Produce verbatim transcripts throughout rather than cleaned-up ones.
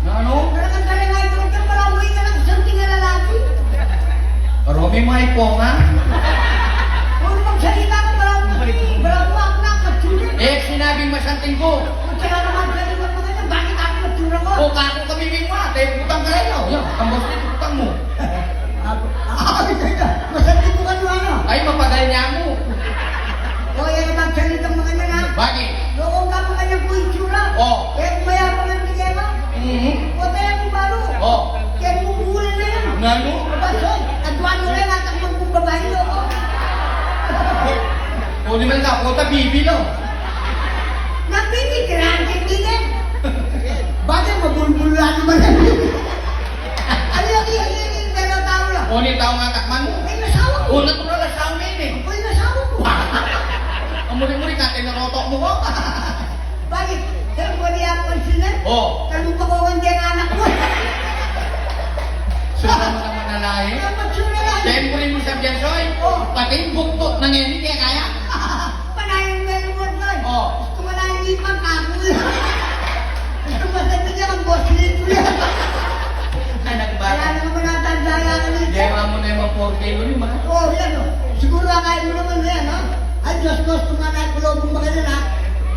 Nanu? Nanu? Nanu ka talaga ito? Ito, parang uwi ka ng something na lalaki. Romy, may po nga. Puro magsalita ka, parang, parang uwak na, matsura. Eh, sinabing masanting ko. Matsura naman, sabi mo, mga yan, bakit ako matsura ko? O, kako kami may mga, tayo putang ka rin, oh. Yan, ang boss nito, putang mo. Ah, ay, teka. Masanting ko kayo, ano? Ay, mapagal niya mo. O, yan ang magsalitang mga yan, ha? Bakit? Noong ka mga yan po itsura. O. Kaya kung mayabang ang bigay mo. Mhm. O, kaya kung baro. O. Kaya kung bulan na yan. Nanu? Aba, so, at wano na yan, at ang magkumbabay, no? O, di man ka, puta, bibi, no? Nabibigyan, bibigyan. Bakit mabulbul lang naman yan? Ano yung, yung, yung, yung, pero tao lang? O, ni tao nga takman mo. Ay, nasawa ko. O, natural, nasawa mo yun eh. Ay, nasawa ko. Ang muli-muli, kate na rotok mo ko. Bakit? Kaya mo niya ang pansinan? O. Kalupa ko ang diyang anak mo. Sura mo naman na lahi. Kaya magsura lang. Siyempre mo sa Biansoy. O. Pati yung bukbok na ngayon, hindi kaya. Panayan mo yung word, Lord. O. Gusto mo na yung ipang kapoy. Gusto mo sa tingin ang boss nito yan. Ay, nagbago. Kaya naman natanda yan, ano, Dewa mo na yung mga four K mo, di ba? O, yan, o. Siguro, akala mo naman yan, ha? Ay, Diyos ko, gusto nga na yung kulobong ba kayo, ha?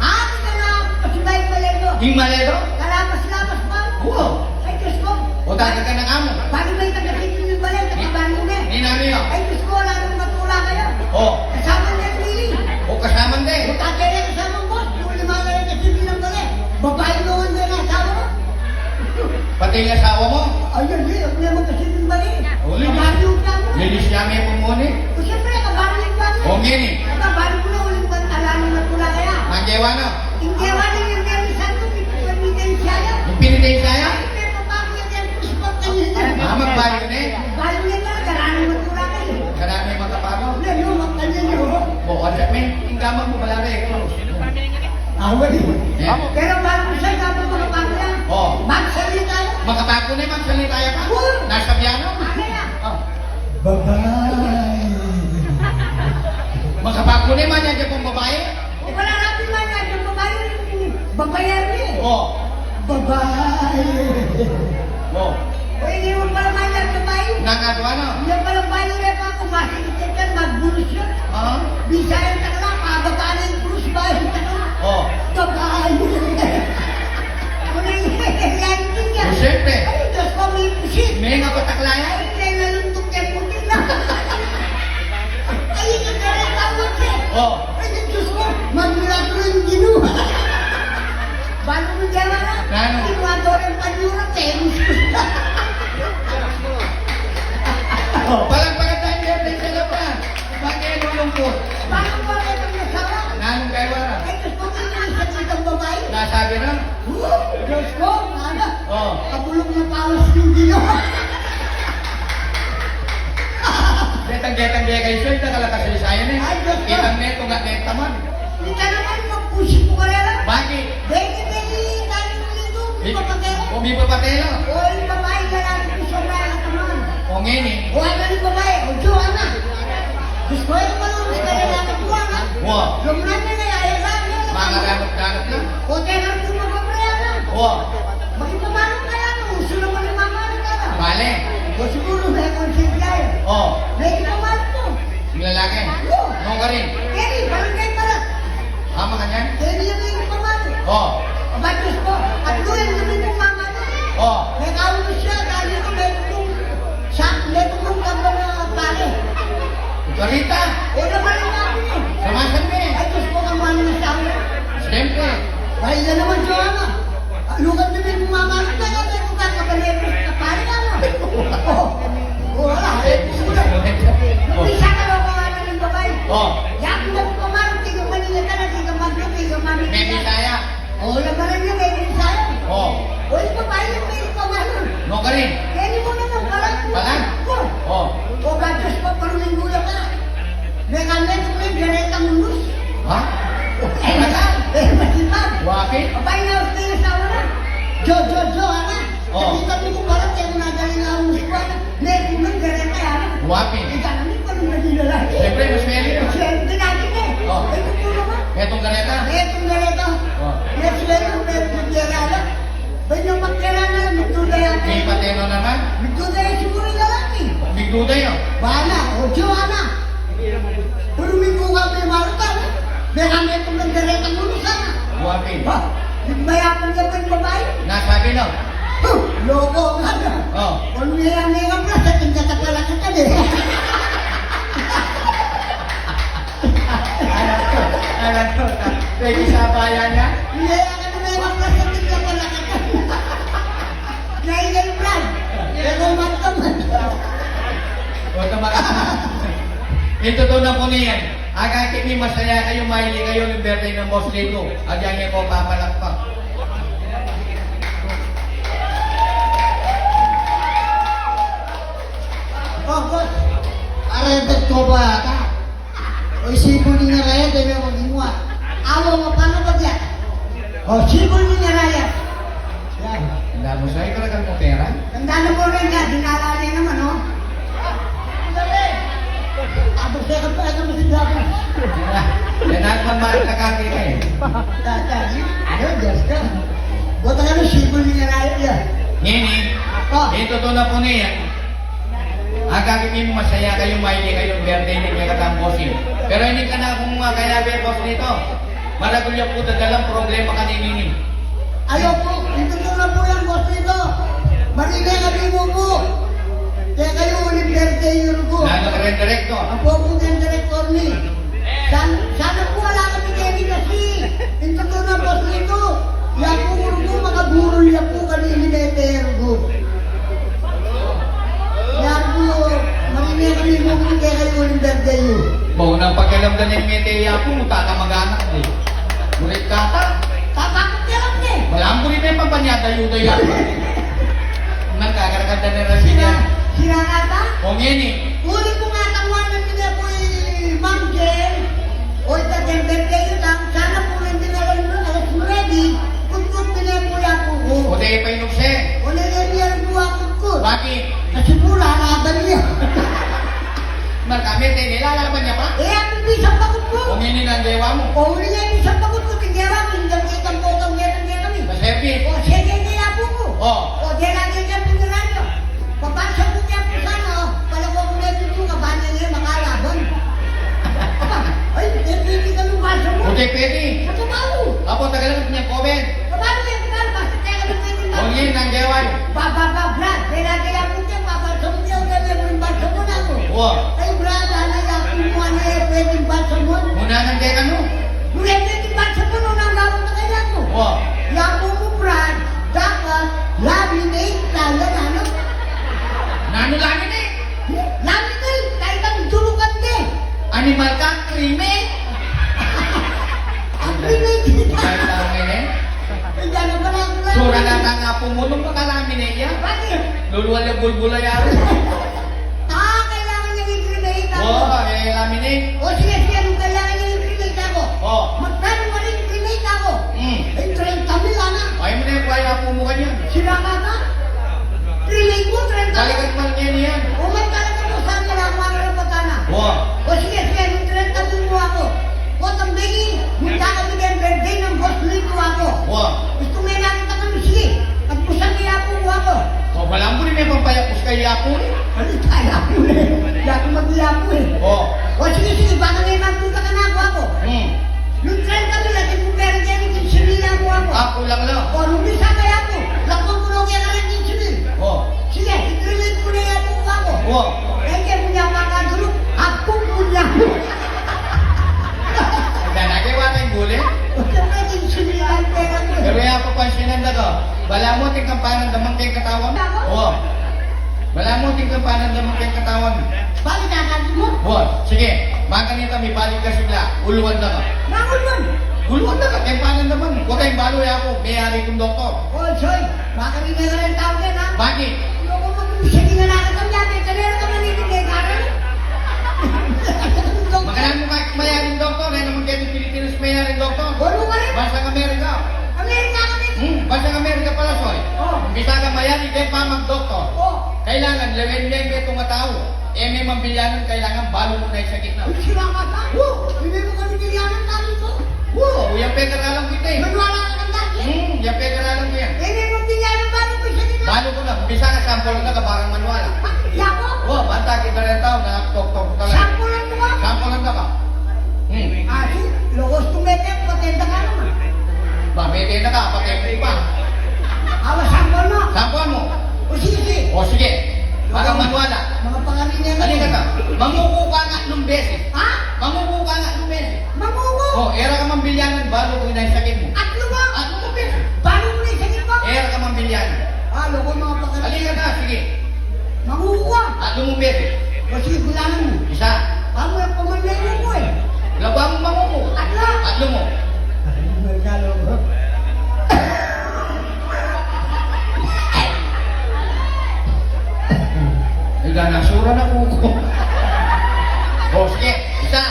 Ah, tingnan na, kasi ba yung malego? Yung malego? Kalapas-lapas pa. Oo. Ay, Diyos ko. O, taga ka na kamo. Bakit may taga-sipin yung balay? Taga-baryo na. Ni nami yun. Ay, Diyos ko, wala nang matula kayo. O. Kasama niya, Willy. O, kasama niya. O, tatay niya, kasama mo. Yung lima na rin kasi bilang balay. Babae naman niya na asawa mo. Pati yung asawa mo. Ay, hindi. Huwag niya magkasipin balay. O, hindi. Kabaryo ka mo. Linis niya may pumuni. O, siyempre, kabaryo ka mo. O, ngini. Kabaryo mo na, uling buwan, ala nang matula kaya. Ang gewa na. Ing gewa na yung Mary Santo, pinitensya ya. Yung pinitensya ya? Ay, pero papaku ya, kaya gusto ko kanina. Ah, magbayo na eh. Bayo na talaga, ala nang matula kayo. Karami makapaku. Ano, magkanya nyo? O, ano, men, ing gamang mo pala na eh, close. Awal eh. Yeah. Pero bago siya, gamang makapaku ya. O. Magsalita ya. Makapaku na eh, magsalita ya pa. Cool. Nasa piano. Ano ya? O. Babae. Makapaku na eh, manya dyan pong babae. O, wala natin man yan, yung babae, yung babae yan eh. O. Babae. O. O, hindi mo pala man yan, babae. Nangagawa na. Yung pala babae, ulit pa, kung masigit yan, magbulos yun. Ah? Bisa yung takla, pababa na yung krus, ba yung takla? O. Babae. Kung yung reality niya. O, siyempre. Ay, Diyos ko, may pusit. May nga patakla yan. Ay, may naluntok yan, puti na. Ay, ito na rin tawag eh. O. Ay, Diyos ko, magmula ko ng Ginu. Bago mo diyan, ano? Nanu? Yung mga dorang panyura, tennis ko. O, palakpakan tayo, Bebe, sa loob na. Bakit nalulungkot? Bago mo rin ang nasawa. Nanung kaiwa na? Ay, Diyos ko, may nasa kitang babae. Nasabi na? Diyos ko, ano? O. Kabulok na paus yung Ginu. Detang-detang de kayu, so, ita kalakas sa isayan eh. Ay, Diyos ko. Kitang neto nga neta man. Ita naman, magpusip ko karela. Bakit? Beni, beni, tayo nito, mipapatela. O, mipapatela. O, yung babae, lalaki ko, sobra na naman. O, ngeni. O, ano yung babae? O, Joanna. Diyos ko, yung malulus ka na lang ang buwan, ha? Wa. Yung nanay na yaya lang, yun. Mga ganap-ganap na. O, tenor ko, magpapareha na. Wa. Maging pamalo kaya, no? Uso naman yung mama ni kaya. Bale. O, siguro may konsensya eh. O. May pamalo ko. Yung lalaki? Oo. Nung ka rin? Keri, barangay pala. Ah, makanyan? Keri yung may pamalo. O. Aba, Diyos ko, at doon yung sabi ng mama niya. O. May kaulus siya, dahil ito may tukong, sa, may tukong kambal na pare. Garita? O, naman ang mama niya. Samasan mo eh. Ay, Diyos ko, kamuha naman sa akin. Siyempre. Ay, yan naman, Joanna. Lukat na may mamalit na yan, may tukang kabalero sa pare, ano? O, o, wala, eh, gusto na. Bisa ka daw kawanan ng babae. O. Yan, pinagpamalit, di ka Manila ka na, di ka Magno, di ka Manila. May Bisaya. O, labanan niya, may Bisaya. O. O, ing babai yu, ing pamalu. Nukarin? Keni mu naman, palan. Palan? O. O. O, bagus pa, paruminggu ya ka. Mekang metung ning garetang ulus. Ha? E, masipag. Wa pin? Abay na, uste na sa ura. Jo, jo, jo, ana. O. Kita mu ku palan, kaya mu na galing ang ulus ku, ana. Metung ning gareta, ana. Wa pin? Ika na mi, palan na di na lagi. Siyempre, mas meli. Siyempre, dati na. O. Metung ku naman. Metung gareta? Metung gareta. O. Mas meli, metung gareta. Banya magkera na, migduda ya. May pateno naman? Migduda ya siguru ing lalaki. Migduda ya? Bala, o Joanna. Puru minggu kami marutan, e. May kami itong nagdaretang ulusan, e. Buwapin. Ba, mayapan ya pa ing babai? Nasabi na. Huh, loko nga na. O. Kung may, may nga pala, sa tingkata pala ka, e. Alam ko, alam ko. Pwede sa bayan niya? Hindi, ang ano na yung mga plastic na pala ka. Dahil yung brand. Pero mataman. Huwag ka maka-, ito daw na po niyan. Akakit mi masaya kayu, maili kayu, ing birthday nang Boss Lito. Agyan niya ko papalakpak. O, boss. Aretet ko ba ata? O, sibul ning araya, debe magmuat. Awa, mapano ba diya? O, sibul ning araya. Yan. Tanda mu sa, ikaragan mu pera? Tanda na mu rin nga, dinala niya naman, o. Abang siya ka pa, ano mo si Dapo? Yan ang pamahal na kaki na e. Tata, ano, Diyos ka? Buta ka na, sibul ning araya, yan. Ngeni, o. Ito to na po niya. Akakit mi masaya kayu, maili kayu, birthday ning kekatang boss e. Pero ini kanaku mu nga kayabe, Boss Lito. Maragul ya pu talagang problema kanini. Ayaw pu, ing tutu na pu yan, Boss Lito. Marine kami mu pu. Kaya kayu, uling birthday yu ku. Nanu ka rin, direktor? Apo pu, ing direktor mi. San-, sana pu ala kami keni kasi, ing tutu na, Boss Lito, ya pu, rugu, makaburul ya pu kami ini, meter rugu. Ya pu, marine kami mu pu kekayu ning birthday yu. Bau na pakialam da ning mete ya pu, takamag-anak de. Murit kata. Tatakut ya lang de. Malam buri me pampanyada yu da ya pu. Nang kakarakatan na rin. Sina, sina kata? O ngeni. Uli ku nga tamuan na pine ku i Ma'am Jane, o ita Jane Bente yu tang, sana pu rin dinalan mu, alas nuebe, kutkut pine ku ya pu ku. O te pa inukse? O ne ne niya rin ku wa kutkut. Bakit? Kasi pu lalaban niya. Marka me te ne lalaban niya pa? E, aku bisa pakut ku. O ngeni nang gewa mu? O uli ne bisa pakut ku, tinggewa mu, ing dang kitang potong ne, tinggewa mi. Pa service? O, sige, sige, ya pu ku. O. O, de lagi niya pinirado. Papansa ku kaya pu sana, o, pala ku aku medyo pu, kabane ne makalaban. Aba, ay, e pwede ka nung basa mu. O, de pwede. Sa trabaho. Apo, tagal na niya, Koben. Trabaho ne, trabaho, basta kaya ka nung pwede ba? O, ngeni nang gewa. Ba, ba, ba, Brad, kaya, kaya pu kaya, papansa ku kaya, o, kaya, kaya, basa mu na aku. O. Ay, Brad, ana, ya pu mu, ana, e pwede basa mu. Muna nang kaya ka, no? Muna pwede basa mu, no, nang gawin na kaya aku. O. Ya pu mu, Brad. Dapat laminate tayo, nanu? Nanu laminate? Laminate, kaya kang dulukan de. Animal ka, cremate? Ang cremate. Ay, tama eh. Ay, gano'n pala ang cremate. Sura na nga pumulong pa ka laminate yan. Bakit? Luluwal yung bulbula yan. Ah, kailangan niya i-cremate ako. Oo, eh, laminate. O, sige, sige, nung kailangan niya i-cremate ako. O. Magkano pa rin i-cremate ako? Hmm. Eh, trenta mil, ana. Ay, mo na yung kaya po mo kanya. Sira ka ba? Cremate mo, trenta mil. Talagang mal niya niyan. O, may talaga mo, saan ka lang, mga kapatana? O. O, sige, sige, nung trenta mil mo ako. Kota Megi, munta kami keng birthday nang Boss Lito ako. Wa. Gustu me nakita kami, sige. Pagpusan ne Apu mu ako. Wa, balamu rin me pampayapus kang Apu e. Ano kaya Apu e? Di aku mag-Apu e. O. O, sige, sige, baka me magpunta ka na, Apu ako. Hmm. Nung trenta mil, atin mu pera keni, kinse mil Apu ako. Apu lang, no? O, nung bisa kaya Apu, lakwan ku na kaya karen kinse mil. O. Sige, i-cremate mu ne Apu ako. O. Kaya kaya mu ne Apu ako, Apu mu ne. Dana ke wa keng gule? Pero ya, papansinan da ka. Balamu atin kang panandaman keng katawan. O. Balamu atin kang panandaman keng katawan. Bakit, kakati mu? O, sige. Makanita, mibalik ka sigla. Uluan da ka. Bakit man? Uluan da ka keng panandaman. Wa kang balu, ya aku. May-ari kung doktor. O, Bakit hindi ka rin tao din, ha? Bakit? Loko mo, kung siya ginanakan ka, biyahe ka rin, ka manigit kay Karen. Makanan mu ka mayaring doktor, e naman keti Pilipinas mayaring doktor. Bolu ka rin? Bansang Amerika. Amerika ka rin? Hmm, bansang Amerika pala, Soy. Oh. Bisa ka mayaring keti pamagdoktor. Oh. Kailangan, lawen ya metung a tau. E me mambilyanan, kailangan balu mu na ing sakit na. Uy, sila ka ta? Wo! Ini mo kami bilyanan kami ko. Wo, yang pekaralan ku ita e. Maniwala ka kanta? Hmm, yang pekaralan ku yan. Ini mo bilyanan balu mu ing sakit na? Balu ku na, bisa ka sampulan da ka barang maniwala. Ah, ya ko? Wo, banta kita rin tau na doktor talaga. Sampulan mu ko? Sampulan da ka. Hmm. Ah, si, loko, tumete, patenta ka naman. Ba, mete na ka, patenta pa. Awa, sampul mu. Sampul mu. O, sige, sige. O, sige. Baka maniwala. Mga pangalan niya. Halika na. Manguko ka nga atlung beses. Ha? Manguko ka nga atlung beses. Manguko? O, e ra ka mambilyanan, balu ku na ing sakit mu. Atlu mu? Atlung beses. Balu ku na ing sakit mu? E ra ka mambilyanan. Ah, loko, mga pangalan. Halika na, sige. Manguko ka? Atlung beses. O, sige, kulangan mu. Isa. Balu mu, pamanlay mu ko e. Lawa mu manguko. Atla. Atlu mu. Ay, gana sura na kuko. O, sige, isa.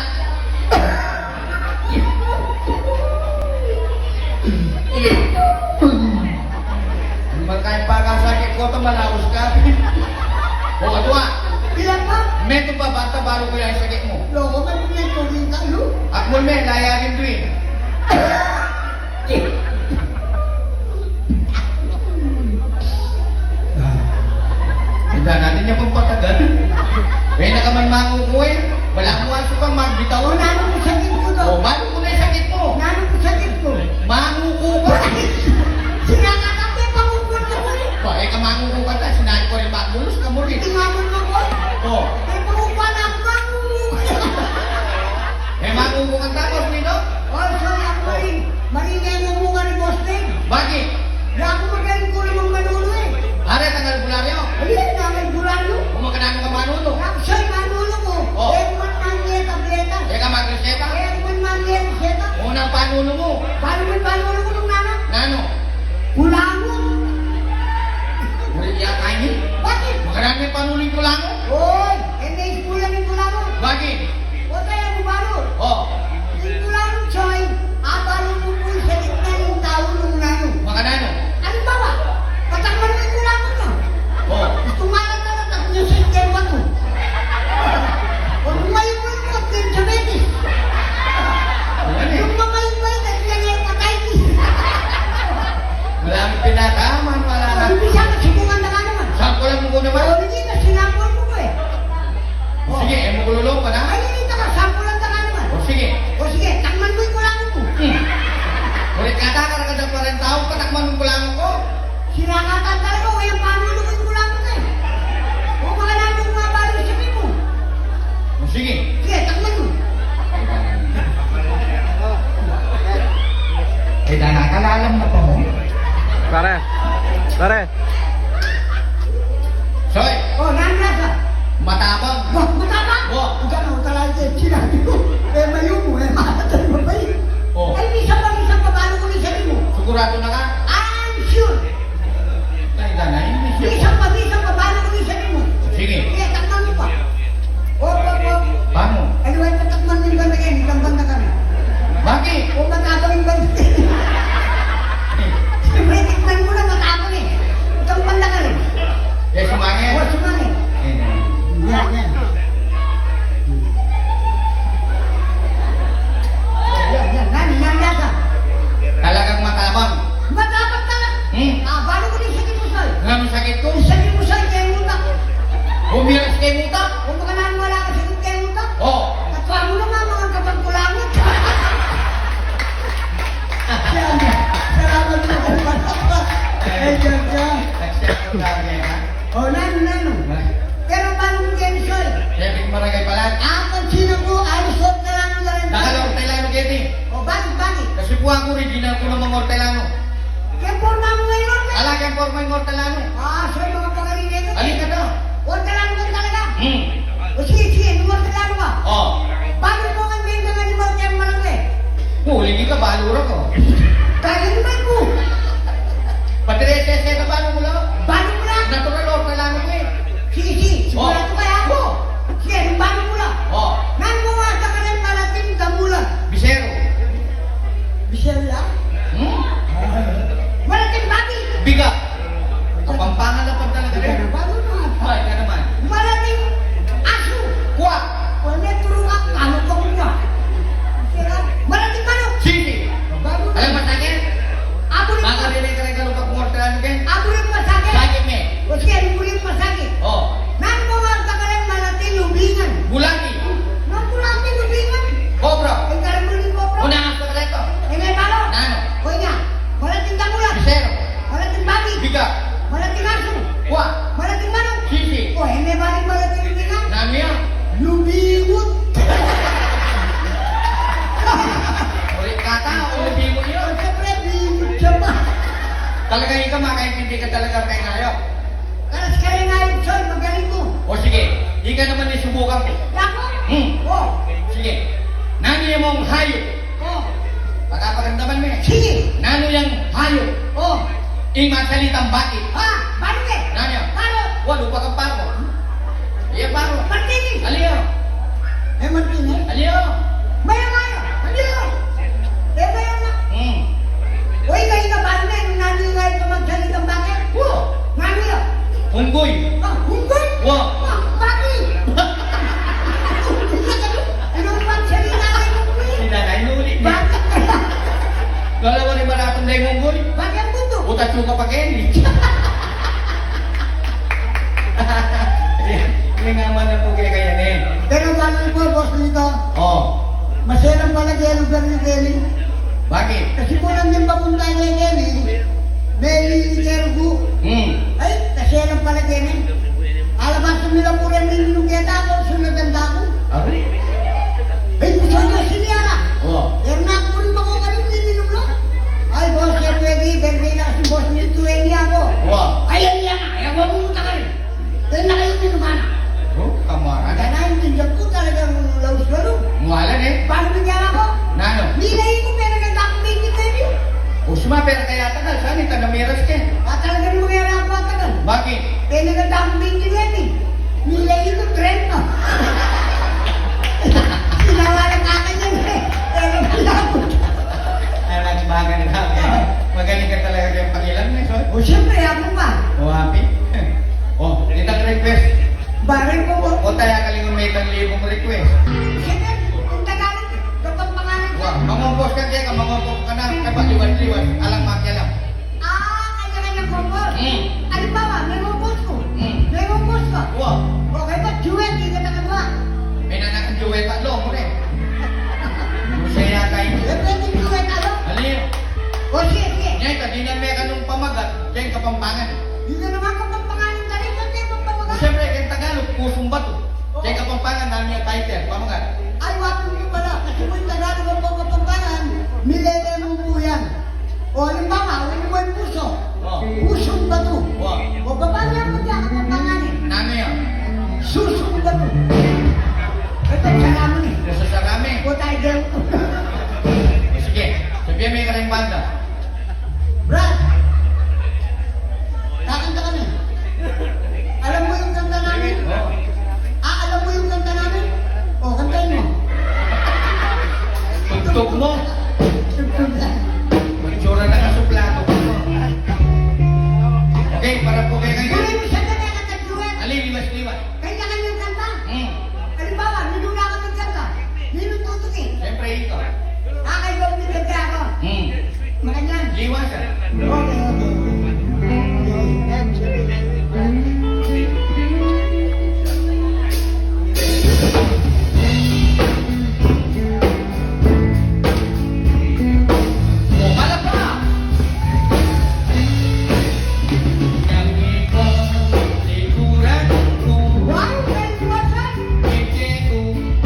Marka ing pakasakit ku, ta malaus ka. O, atua. Bilang pa? Metung pa banta, balu ku ya ing sakit mu. Loko, may punyet ko rin ka, lu. Akmul me, layarin duin. Inda natin ya pang patagal. May na ka man manguko e. Wala mu asu kang magbitaw. O, nanu ing sakit mu to? O, balu mu na ing sakit mu. Nanu ing sakit mu? Manguko ka. Sinakatan ka, pangukuan ka mu e. Ba, e ka manguko ka ta, sinabi ku rin magmulus ka mu rin. Tingaman mo ko? O. E, pangukuan aku, manguko ka. E, manguko ka ta, boss Nino? O, sorry, aku rin. Maringan mo muna ni Boss Ned. Bakit? Yaku magaling ku namang manulu e. Are, tangal bularyo? Ay, tangal bularyo. Kung makananu ka manulu? Yaku siya'y manulu ku. O. E ku man mangeta, beta. E ka magreseta? E ku man mangeta, beta. Unang panulu mu. Paano man panulu ku nung nana? Nanu? Kulangu. Ulit yata ini. Bakit? Makananu ing panulu ing kulangu? Oy, e me iskulan ing kulangu. Bakit? O, kaya mu balu. O. Ing kulangu, Choy, abalu mu pu ing sakit na ning tau nung nanu. Makananu? Alimbawa, patakman mu ing kulangu na. O. Tumalat na, tatakman ning sakit keng batu. O, lumayo mu ing batu, diabetes. Ano yan e? Yung mamayo-mayo, tatakman ning hepatitis. Wala kang pinakaman, wala na. Hindi siya, subukan na ka naman. Sampulan mu ku naman. O, hindi na, sinampul mu ku e. O. Sige, e mu ku lulung pa na? Ay, hindi ka, sampulan ka nga naman. O, sige. O, sige, takman mu ing kulangu ku. Hmm. Ulit kata, karagdag pa rin tau, patakman mu ing kulangu ku. Sinakatan talaga, o, yung panulu ku ing kulangu ku e. O, baka naman yung mga balu sa mu. O, sige. Sige, takman mu. Ay, dana, kalalam na pa mu. Pare. Pare. Soy! O, nanu lasa? Matabang. Wa, matabang? Wa. Uga na, uga na, e, sinabi ku. E, mayumu, e, matatay, mabait. O. Ay, misan pa, misan pa, balu ku ing sakit mu. Sigurado na ka? I'm sure. Ay, dana, hindi siya. Misan pa, misan pa, balu ku ing sakit mu. Sige. Sige, takman mu pa. Op, op, op. Paano? Ano ba yung tatakman mo yung banda yan? Itang banda kami. Bakit? O, matabang yung banda. Siyempre, tikman mo na, matabang eh. Itang banda kami. Eh, sumangit? O, sumangit. Eh, yan, yan. Yan, yan. Yan, yan, lasa. Talagang matabang. Matabang talaga. Hmm. Ah, balu ku ing sakit mu, Soy. Nganong sakit ku? Sakit mu, Soy, keng utak. Umiras keng utak? Kung baka nanu wala ka sakit keng utak. O. At paano naman mga kapagkulangot? Yan. Salamat po. Eh, diyan ka. Accept ko lagi, ha? O, nanu, nanu? Pero paano mo kaya, Soy? Kaya maragay pala. Ah, pag sino po, alos ortelano na rin. Dakal ortelano keti. O, bakit, bakit? Kasi po ako, original ko namang ortelano. Kaya porma mo ngayon, ortelano? Ala, kaya porma yung ortelano. Ah, so yung mga pangalan nito. Alin ka to? Ortelano ka talaga? Hmm. O, sige, sige, nung ortelano ka. O. Paano mo nga ngayon ka nga ni Mark yung malaki? Huli ka, balura ko. Kaya naman po. Patrese, seta ba? Talaga ika, makaintindi ka talaga keng ayap? Karas ka reng ayap, Sol, magaling ku. O sige, ika naman ing subukan ku. Ako? Hmm. O. Sige. Nanu yang mung hayup? O. Pagpakiramdaman me. Sige. Nanu yang hayup? O. Ing masalitang baki. Ha? Baki? Nanu? Baki. Wa, lupa kang baki. Iya, baki. Martini. Alin ya? E, Martini. Alin ya? Maya, maya. Alin ya? E, maya, maya. Hmm. Uy, kayu na, baki, nanu ing masalitang baki? Wa. Nanu ya? Unggoy. A, unggoy? Wa. A, baki. Unggoy ya, kanu? Anu ing masalitang unggoy? Ina na, inulit na. Baki. Kala wa rin maratang na ing unggoy. Baki ang buto. Utat yung kapakeni. Ini nga man ang bugay kaya ni. Pero bago po, Boss Lito. O. Maselan pala kaya lugar ni Kelly. Bakit? Kasi po nandun papunta kay Kelly. Meli Itergu. Hmm. Ay, kaselan pala kaya ni. Alabasan nila po rin yung nung kaya ako, sunod ang dako. Aray. Ay, gusto nyo, siniara. O. Pero na, kung bako ka rin, minum lo. Ay, boss, sir, pwede, pwede na kasi boss nito, eh, niya ako. Wa. Ay, ay, yan, ay, ako, pumunta ka rin. Kaya na kayo minum, ana. O, kamara. Kaya naintindihan ko talagang laus-laus. Mualan, e. Paano nangyari ako? Nanu? Nilay ko, pero nagkakambing ni Baby. O, suma, pero kaya tagal, saan yung taga Miras ka? Ah, talaga naman kaya ako tagal. Bakit? Kaya nagkakambing ni Baby. Nilay ko, trenta. Sinawa na kakan yan, e. Pero malabo. Anak, bagay na. Magaling ka talaga kayang pangilan, e, Sol. O, siyempre, ako pa. O, happy. O, itang request. Baril ko po. O, tayo, kalingon me itang libong request. Siyempre, kung Tagalog, Kapampanganan ka. Wa, mangompos ka, kaya ka mangompos ka na, kapag liwas-liwas, alang makialam. Ah, kanya-kanyang kompos. Hmm. Halimbawa, mengompos ku. Hmm. Mengompos ka. Wa. O, kaya ba, duet, di ka nakagawa? May nanakang duet, tatlo, muna e. Siya yata yun. E, pwede duet, ano? Alin? O, sige, sige. Ngayon, kadinan me kanung pamagat, kaya Kapampangan. Yun na naman, Kapampangan, dali, pati Kapampangan. Siyempre, kaya Tagalog, pusong bato. Kaya Kapampangan, nanu ya title, pamagat. Ay, wa, yun pala. Kasi po yung Tagalog ang Kapampangan, milele mo po yan. O, halimbawa, o, yung may puso. O. Pusong bato. O. O, baba niya po niya, Kapampangan e. Nanu ya? Susong bato. Ito, sarami. Ito, sarami. O, tayo. Sige, sabihan me ing kareng banda. Brad! Kakanta kami. Alam mo yung kanta namin? O. Ah, alam mo yung kanta namin? O, kantahin mo. Tugtog mo. Tugtog lang. Magsura na ka suplado. Okay, para po kayo kayo. Tuloy mo siya na kaya kanta duet. Ali, liwas-liwas. Kanya-kanyang kanta. Hmm. Halimbawa, niluna ka ng kanta. Nino tutukin? Siyempre, ikaw. Ah, kayo ang nagkanta ako. Hmm. Makanyan. Liwasan. Okay, okay. O, palakpak! Wow, very good, sir. Bravo.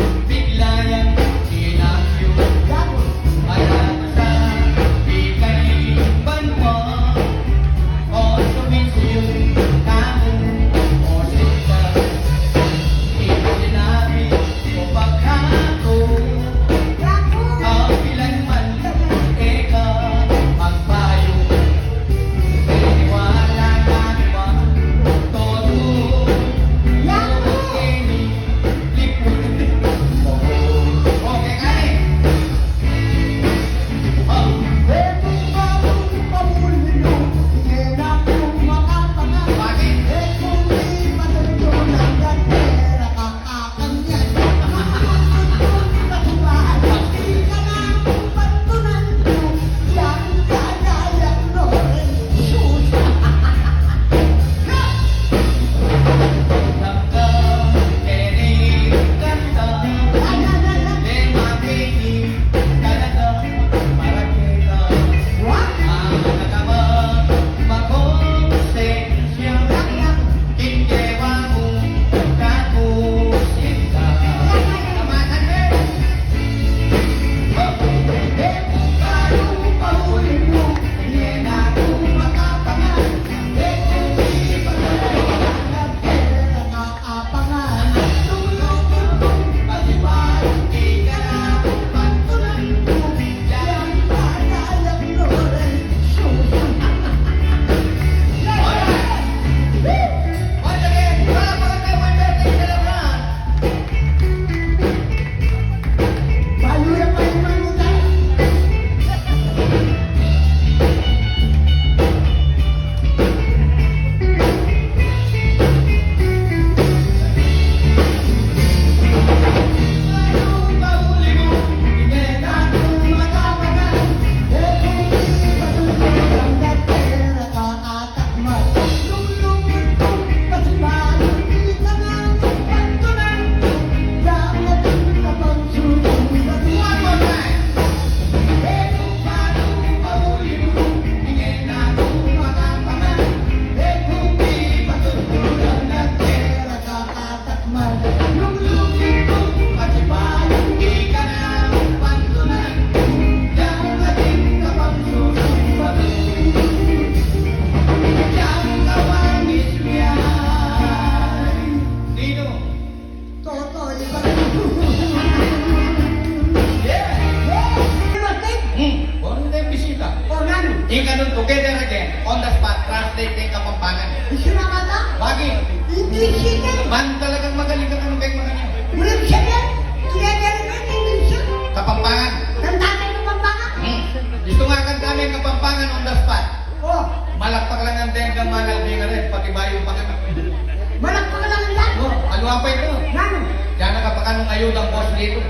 Ika nung Together Again, on the spot, translate keng Kapampangan. Isi na mata? Bagi. English ika. Ban talagang magaling ka, ano keng makanyan? Ulit siya yan. Together Again, English siya. Kapampangan. Kanta keng Kapampangan? Hmm. Gusto nga kanta keng Kapampangan on the spot. Oh. Malakpak lang ang tenga, manalbing rin, pati bayo pa kami. Malakpak lang yan? Oh, ano pa ito? Nanu? Diyan na kapakanung ayudang Boss Lito.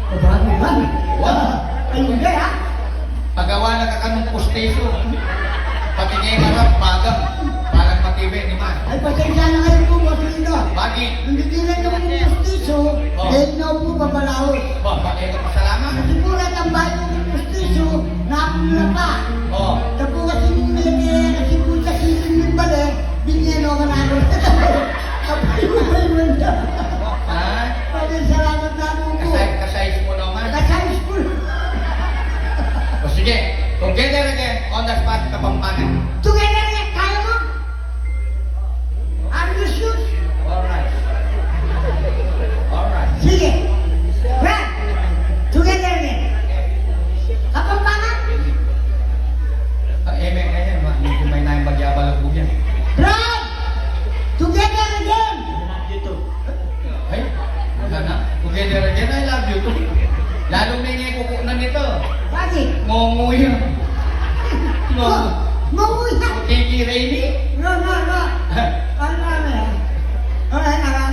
Aba, ano yan? Wa. Ay, hindi, ha? Pagawa na kakanung pustiso. Pati nga yung harap, baga. Parang matibay naman. Ay, pasensya na kayo po, Boss Lito. Bakit? Hindi na naman yung pustiso, oh, eh, ikaw po, papalaos. Ba, bakit ka pasalamat? Kasi po, natambay ko yung pustiso, napula pa. Oh. Tapos kasi nung may kaya, kasi po sa sisig ng bale, binyan ako na ako. Kapag yung may manda. Ha? Okay, salamat na po po. Kasay-, kasayos mo naman. Kasayos po. O sige, Together Again, on the spot, Kapampangan. Together Again, kaya mo? Are you sure? Alright. Alright. Sige. Brad, Together Again. Kapampangan? Ah, eh, may, eh, ma-, medyo may nang bagya-balog yan. Brad, Together Again. Ay, wala na. Together Again, I love you too. Lalo may nga kukunan nito. Bakit? Ngongo yan. Ngongo. Ngongo yan. O, T V Rainy? No, no, no. Ano, ano yan? O, ay, alam.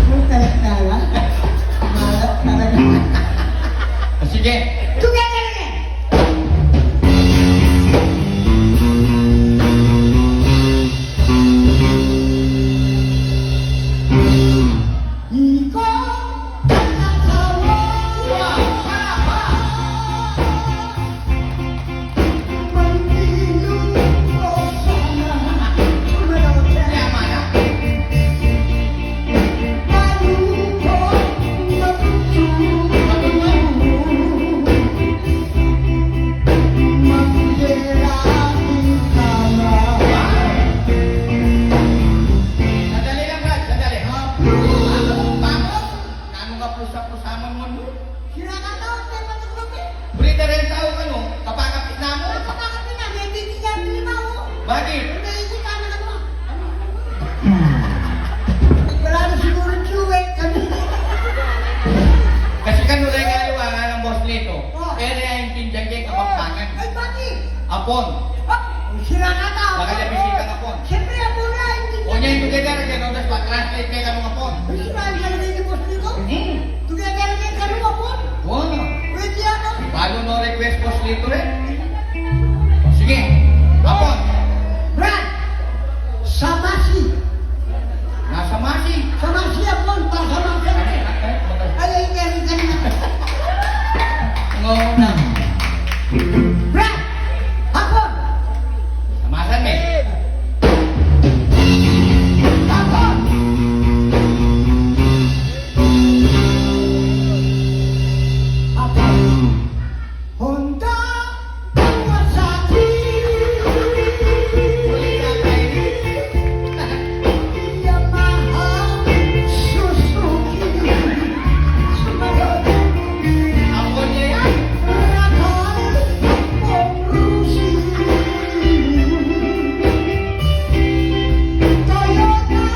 Puta na talaga. Mala talaga. O, sige. Together Again. Sandali lang, Brad. Sandali. Bangon, bangon. Nanu ka pusa-pusa man mo, no? Sira ka tau, te, patulog, eh. Brad, rin tau ka, no? Kapakapit na mo. Kapakapit na, may titigyan din mo, oh. Bakit? May ikot ka na, ano? Wala na siguro yung queue, eh. Kami. Kasi kanu rin nga yung nga ng Boss Lito. Oh. Pero yung intindihan kay Kapampangan. Ay, bakit? Apon. Ah, sira ka tau. Baka niya bisita ng Apon. Siyempre, Apon na, hindi. O niya, yung Together Again, no? Tas pa-translate kay kanung Apon. Ay, sira ang galing ni Boss Lito. Hmm. Together Again, kanung Apon. Wow. Pwede yan, no? Paano no request, Boss Lito, eh? O, sige. Apon. Brad! Samasi. Nasa masi. Samasi, Apon, pasamasi. Ay, ay, ay, ay, ay. Ngona. Brad! Apon! Samasan mi. Apon! Apon! Honda, Kawasaki, Yamaha, Suzuki, Subaru, Rakal, Marusi, Toyota,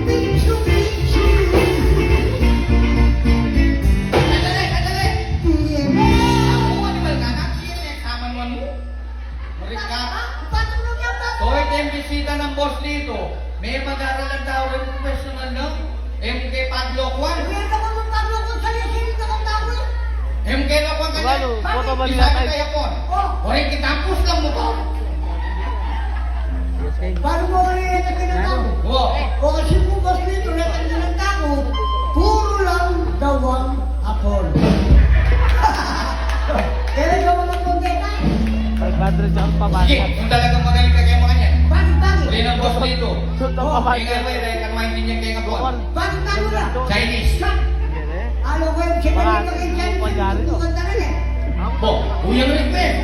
Mitsubishi. Sandali, sandali. T M X. Ako, animal ka na. T M X, saman mo. Murit ka. Patulog yan, patulog. So, ito yung bisita ng Boss Lito. May pag-aaralan tau rin professional, no? M K Padlokuan. Hindi ka naman Padlokuan sa lisin ka ng tau, eh. M K Lokuan ka na. Walo, boto ba nila tayo? Isa kaya po. Oh. Oray kita, pus lang mo to. Paano mo kaya yung pinagkabo? Wow. O, kasi po, Boss Lito, na yung pinagkabo, puro lang gawang Apon. Kaya gawang Apon, teka. Five hundred ang pamasa. Sige, kung talagang magaling ka kaya mga niyan. Bakit, bakit? Uli ng Boss Lito. Shoot ang pamasa. Kaya nga, kaya nga, kaya nga, kaya nga, Apon. Bakit, bakit na? Chinese. Ano ko yung Japanese, mga Chinese, kunyari, no? Kanta ka na, eh. Bo, kuya mo request.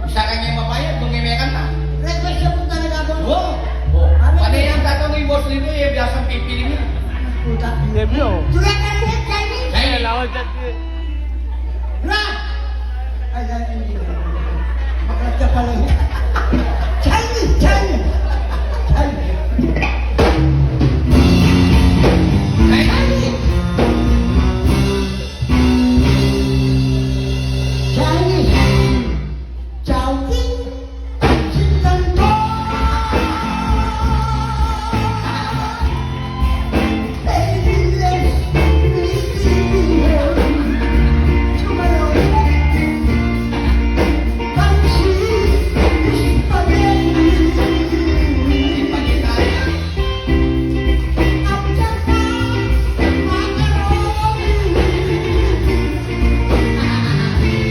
Isa ka niya mabayad, kung may kanta. Request siya po talaga, boss. Wo, wo. Ano? Panay ang tatang yung Boss Lito, eh, biyasang pipili mo. Puta. Hindi, bro. Tuloy ka na sa Chinese. Chinese. Kailangan siya, eh. Rap! Ay, ay, ay, ay. Chinese, Chinese, Chinese. Chinese. Chinese. Chowking.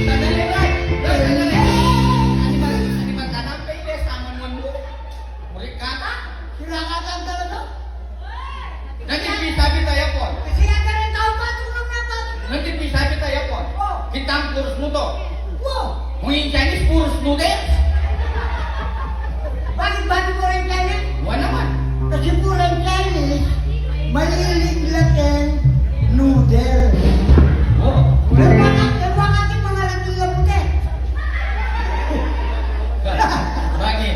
Sandali, Brad! Brad, sandali! Ani ba, ani ba, tanam pa ini, samun mu? Murit ka ata? Sira ka ata talaga? Nanti pisabi tamu pon. Kasi ata rin tau pa, tulong na pa. Nanti pisabi tamu pon. O. Kitang kurus mu to. O. Kung in Chinese, kurus noodles. Bakit ba di purang Chinese? Wa naman. Kasi purang Chinese, mahilig la keng noodles. O. Pero bakit, pero bakit yung mga labi la puti? Bakit?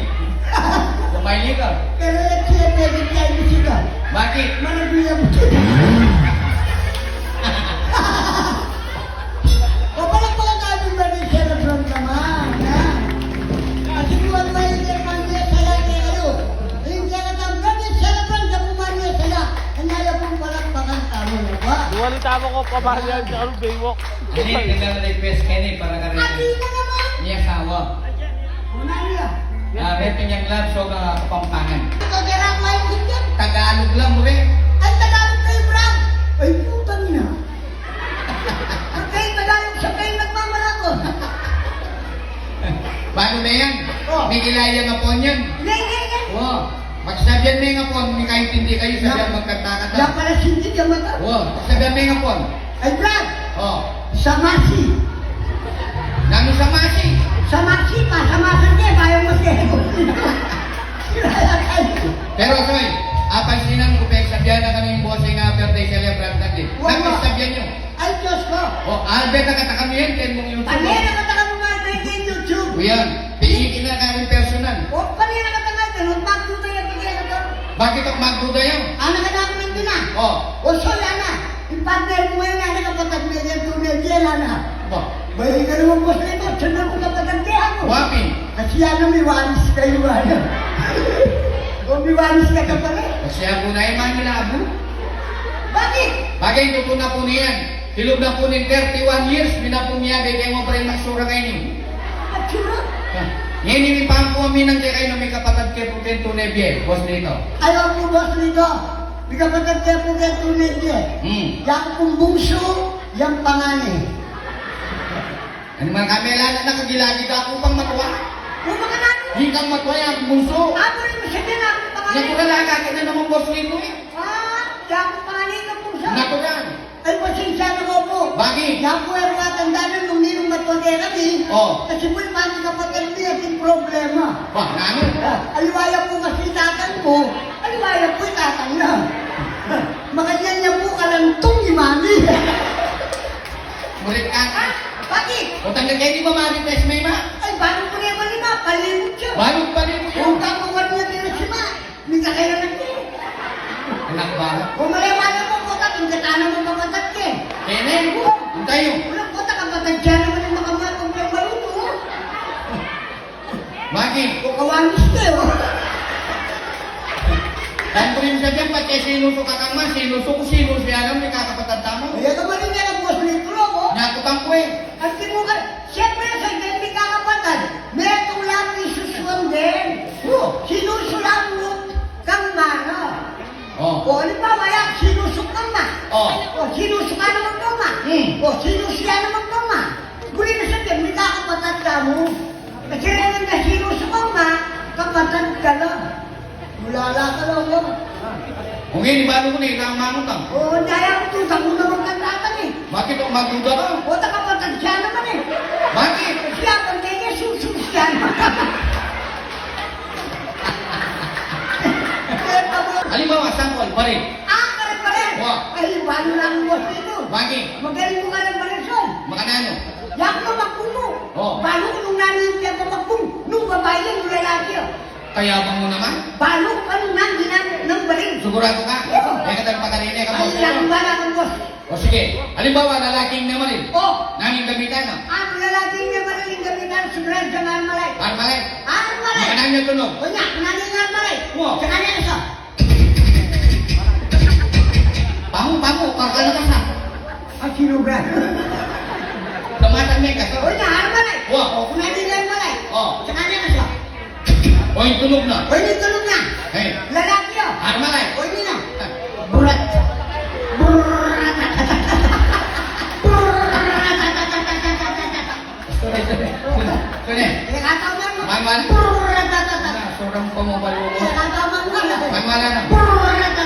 Kumain ka? Pero yung siya, pwede Chinese ka. Bakit? Marami la puti. O, palakpakan tamu rin, celebrant naman, ha? Kasi kung ano ay hindi man niya saya kayo. Hindi ka nang celebrant ka kung man niya saya. Ang naya pong palakpakan tamu na ba? Duwali tamu ko, pamahal yan, ano, baywalk. Ini, tinggal request keni para karen. Ati na naman! Ini asawa. Una niya. Ah, may pinyang love, so, ah, Kapampangan. Ito, dira ko ay tingin. Tagalog lang, mure. Ay, Tagalog kayo, Brad. Ay, putang ina. Ang kayo Tagalog, siya kayo nagmamalakot. Paano na yan? O. May kilaya nga pon yan. Hindi, hindi, hindi. O. Pagsabian me nga pon, mikaintindi kayu, sabian magkanta-kanta. Yan pala, sindi ka mata. O. Pagsabian me nga pon. Ay, Brad! O. Samasi. Nanu samasi? Samasi pa, samasi ke, bayan mo ke. Pero, Soy, apansinan ku, pagsabian na kanu ing boss ing birthday celebrant nati. Wa, wa. Nanu pagsabian yu? Ay, Diyos ko. O, Albert, nakatakam yan, kaya mong YouTube. Pamela, nakatakam mo nga, Albert, yung YouTube. O, yan. Piikin na ka rin personal. O, pamela, nakatakam, ganun, magduda yan, bigyan na to. Bakit ako magduda yan? Anak ka na ako ng ina. O. O, so, yan na. Yung partner mo ngayon, anak, kapatid mo yan, tunay yan, anak. Ba? Mahilig ka naman, boss, nito. Sundan ko kapatid niya ako. Wapi? Kasi yan na, may walis kayo, ano. O, may walis ka ka pala. Kasi ako na, eh, Manila, abo. Bakit? Bagay, tutu na po niyan. Hilub na po ning thirty-one years, minapun niya, bebe mo pa rin magsura kayo niyo. Atsura? Ha? Ngayon, ini pa ang kuha minang kaya kayo na may kapatid kayo po kayo tunay biye, boss nito. Ayaw po, boss nito. May kapatid kayo po kayo tunay biye. Hmm. Yang pong bungsu, yang panganay. Ano man kami, lalo na kagilagid ako pang matuwa. Yung mga nanu? Hindi kang matuwa, yang bungsu. Ako rin, sige na, ang panganay. Natural, agad na naman, boss nito eh. Ah, yang panganay ng bungsu. Natural. Ay, pasensya na ko po. Bakit? Yan po, eh, matanda na nung ninong matwagera mi. O. Kasi po, yung mga kapatid niya, yung problema. Ba, nanu? Ah, aliwaya po kasi tatang ko. Aliwaya po yung tatang na. Makanyan niya po, kalantong ni Mami. Murit ka. Ah, bakit? O, tanda kayo, di ba, Mami, test may ma? Ay, bago po naman ni Ma, palibot siya. Bago palibot yun. Yung kapawan niya, di na si Ma. Minsan kayo nag-, Anak ba? Kung mali-mali mo, puta, kung kita naman kapatid ka eh. Kene? Antay yu. Wala, puta, kapatid siya naman yung makamahal kung may maluto, oh. Bakit? Kung kawanis ka, oh. Ang prin sa dyan, pati sinusu ka kang ma, sinusu ko, sinusu yan ang may kakapatid tamu. Kaya ka mali nga lang, boss, may tulog, oh. Nakutang ko eh. At sinuka, siyempre, sa hindi kakapatid, may tulang isusuang din. O. Sinusulang mo kang mana. O. O, halimbawa, yan, sinusuk kang ma. O. O, sinusuka naman kang ma. Hmm. O, sinusiya naman kang ma. Guli na sa din, may kakapatid ka mo. Kasi rin na sinusuk kang ma, kapatid ka lang. Mulala ka lang, no? O, ngayon, ibalo ko na, ikang mangutang. Oo, daya ko, tutang mo naman kang tatang, eh. Bakit ako magduda ka? O, takapatid siya naman, eh. Bakit? Siya, pag may Jesus, siya naman. Halimbawa, sangkol, baril. Ah, baril, baril. Wa. Ay, balo lang ang boss dito. Bakit? Magaling mo ka ng baril, son. Makananu? Yak na magbumo. O. Balo ko nung nanu yung tiyan ko magbumo. Nung Kayabang mu naman. Balu ka nung nang ginamit ng baril. Sigurado ka? Oo. E ka talaga pakarine ka, boss. Ay, lang ba na ang boss? O sige, halimbawa, lalaki ing memarin. O. Nanu ing gamitan na? Ang lalaki ing memarin, ing gamitan, sobra dyan, armalay. Armalay? Armalay. Makananu ing tunog? O nya, makananu ing armalay? O. Tsaka na isa. Pamu, pamu, kakana ka sa. Ah, sinubra. Tamatan me ka sa. O nya, armalay. O. O, makananu ing armalay? O. Tsaka na isa. O, ing tunog na. O, ing tunog na. Hey. Lalaki, o. Armalay. O, ini na. Burat. Burat. Sune, sune. Sune. Kaya kataman mo. Manwala. Burat. Na, surang pa mo balugo. Kaya kataman mo na. Manwala na. Burat.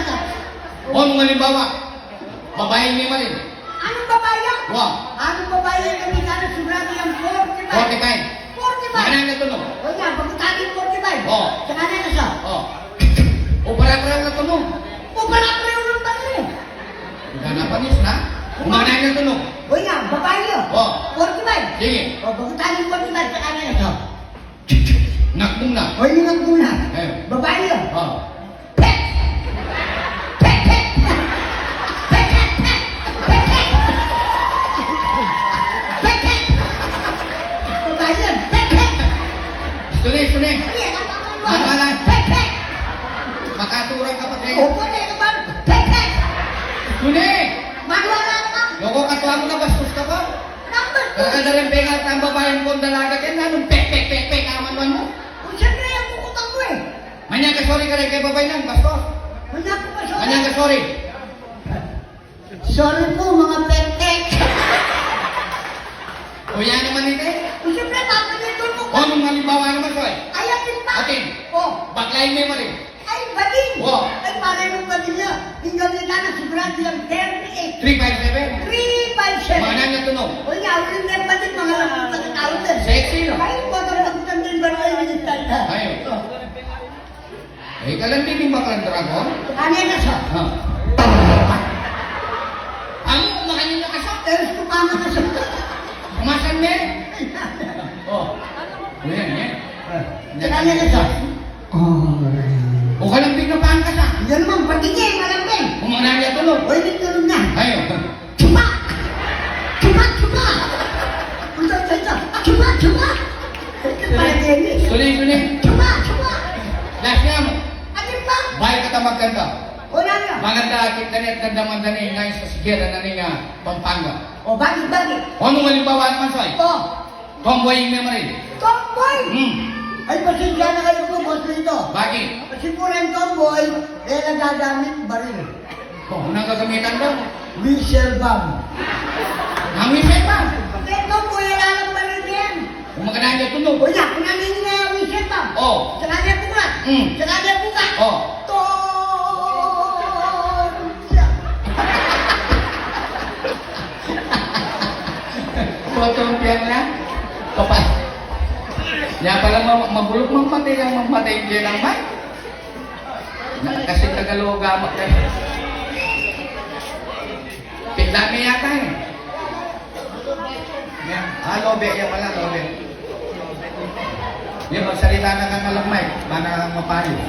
O, nung halimbawa, babai ing memarin. Anong babai yan? Wa. Anong babai yan? Kami sana sobrang yang forty-five. Forty-five. Forty-five. Makananu ing tunog? O nya, bagu tani forty-five. O. Tsaka na isa. O. O, para-para na tunog. O, para-para yung tunog. Uda na panis na. Makananu ing tunog? O nya, babai yan. O. Forty-five. Sige. O, bagu tani forty-five, tsaka na isa. Ngak mu na. O, ini ngak mu na. E. Babai yan. O. Pet! Pet, pet! Pet, pet, pet! Pet, pet! Pet, pet! Babai yan, pet, pet! Sune, sune. Ay, ano ba? Manwala. Pet, pet! Makaturang ka pa, e. Opo, e, ano ba? Pet, pet! Sune! Manwala ka. Loko ka, tuwa mu na, bastos ka pa. Nang bastos? Kaya ka na rin, pengal ka, ang babaeng kong dalaga, kaya nanung pek, pek, pek, pek, kaman man mu. O, siyempre, ang kukutang mo, e. Manyang ka sorry ka reng keng babai nang, bastos. Manyang ku pa sorry. Manyang ka sorry. Sorry po, mga pekpek. O, yan naman ito, e. O, siyempre, papanitol mo. O, nung halimbawa naman, soy. Ay, atin pa. Atin. O. Bakla ing memarin. Ay, bading. O. Ay, pare, nung bading na. Ing gamitan na, sobrang yang thirty-eight. Three five seven. Three five seven. Makananu ing tunog? O nya, uling yang bading, mga lapu pagkatao din. Sexy, no? Ay, pagkatao din, ba na yung minitay na? Ay, o. E, kalan di baklang dragon? Ano na siya? Ha? Ang makanyan na ka siya? E, gusto pa na siya. Kumasan me? O. Ano yan, yan? Ano na siya? O, kalan di na paan ka siya? Yan naman, pati niya, malambing. Kumanan niya tunog. O, ini tunog na. Ayo. Chupa! Chupa, chupa! Punta, punta, punta. Chupa, chupa! Pala din, e. Sune, sune. Chupa, chupa! Last nga mu. Atin pa? Baik ka tamagkan ka. Wala na. Maganda, akit ka net, ganda man dani, nais ka sigera na ni nga Pampanga. O, bakit, bakit? O, nung halimbawa naman, soy. O. Tomboy ing memarin. Tomboy? Hmm. Ay, pasensya na kayo po, Boss Lito. Bakit? Kasi po rin tomboy, e nagagamit baril. O, anong gagamitan mo? Whistle bomb. Ang whistle bomb? Hindi, tomboy, wala lang baril yan. Kung maganda yung tunog. O, yan, kung namin nga whistle bomb. O. Tsaka niya buka. Hmm. Tsaka niya buka. O. Ton! Siya. Kotong piang na. Papa. Nya pala ma-, mabulok mamatay yang mamatay diyan ang may. Na, kasi Tagalog amat na. Pitla me yata, e. Nya, ah, lobe, yan pala, lobe. Yan, magsalita na ka na lang, Mike. Mana mapayo.